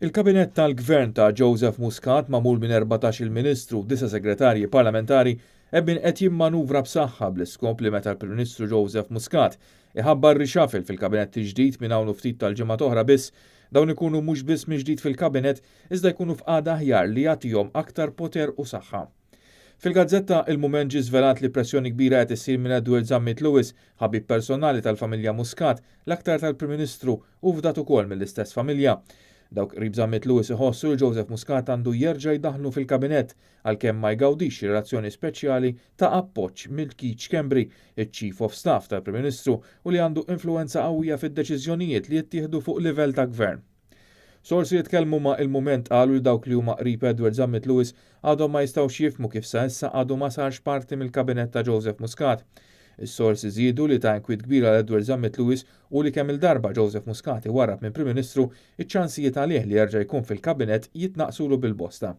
Il-Kabinett tal-Gvern ta' Joseph Muscat magħmul minn 14-il Ministru u disa' Segretarji Parlamentari ebin qed jimmanuvra b'saħħa bl-iskop li meta l-Prim Ministru Joseph Muscat iħabbar reshuffle fil-Kabinett il-ġdid minn hawn u ftit tal-ġimgħat oħra biss, dawn ikunu mhux biss mill-ġdid fil-Kabinett iżda jkunu f'qagħda aħjar li jagħtihom aktar poter u saħħa. Fil-gazzetta Il-Mument ġie żvelat li pressjoni kbira qed issir minn Edward Zammit Lewis, ħabib personali tal-familja Muscat, l-aktar tal-Prim Ministru u fdat ukoll mill-istess familja. Dawk qrib Zammit Lewis iħossu li Joseph Muscat għandu jerġa' jdaħħlu fil-kabinett għalkemm ma jgawdix relazzjoni speċjali ta' appoġġ minn Keith Schembri, iċ-Chief of Staff tal-Prim Ministru u li għandu influenza qawwija fid-deċiżjonijiet li jittieħdu fuq livell ta' gvern. Sorsi li tkellmu ma' Il-Mument qalu li dawk li huma qrib Edward Zammit Lewis għadhom ma jistgħux jifhmu kif sa issa għadu ma sarx parti mill-kabinett ta' Joseph Muscat. Is-sorsi żiedu li ta' inkwiet kbira għal Edward Zammit Lewis u li kemm il-darba Joseph Muscat iwarrab minn Prim Ministru, iċ-ċansijiet għalih li jerġa' jkun fil-kabinett jitnaqsulu bil-bosta.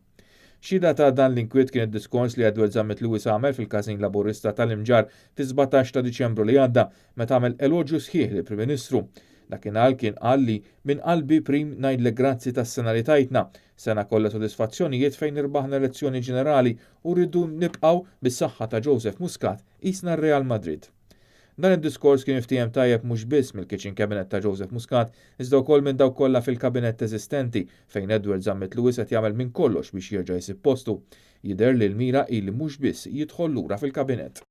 Xhieda ta' dan l-inkwiet kien id-diskors li Edward Zammit Lewis għamel fil-Każin Laburista tal-Imġarr fi-17 ta' Diċembru li għadda meta għamel eloġju sħiħ lill-Prim Ministru. Dakinhar kien qal li minn qalbi Prim ngħidlek grazzi tas-sena li tajtna, sena kollha sodisfazzjonijiet fejn irbaħna elezzjoni ġenerali u rridu nibqgħu bis-saħħa ta' Joseph Muscat qisna Real Madrid. Dan id-diskors kien iftiehem tajjeb mhux biss mill-Kitchen Cabinet ta' Joseph Muscat, iżda wkoll minn dawk kollha fil-kabinett eżistenti fejn Edward Zammit Lewis qed jagħmel minn kollox biex jerġa' jsib postu. Jidher li l-mira hi li mhux biss jidħol lura fil-kabinett.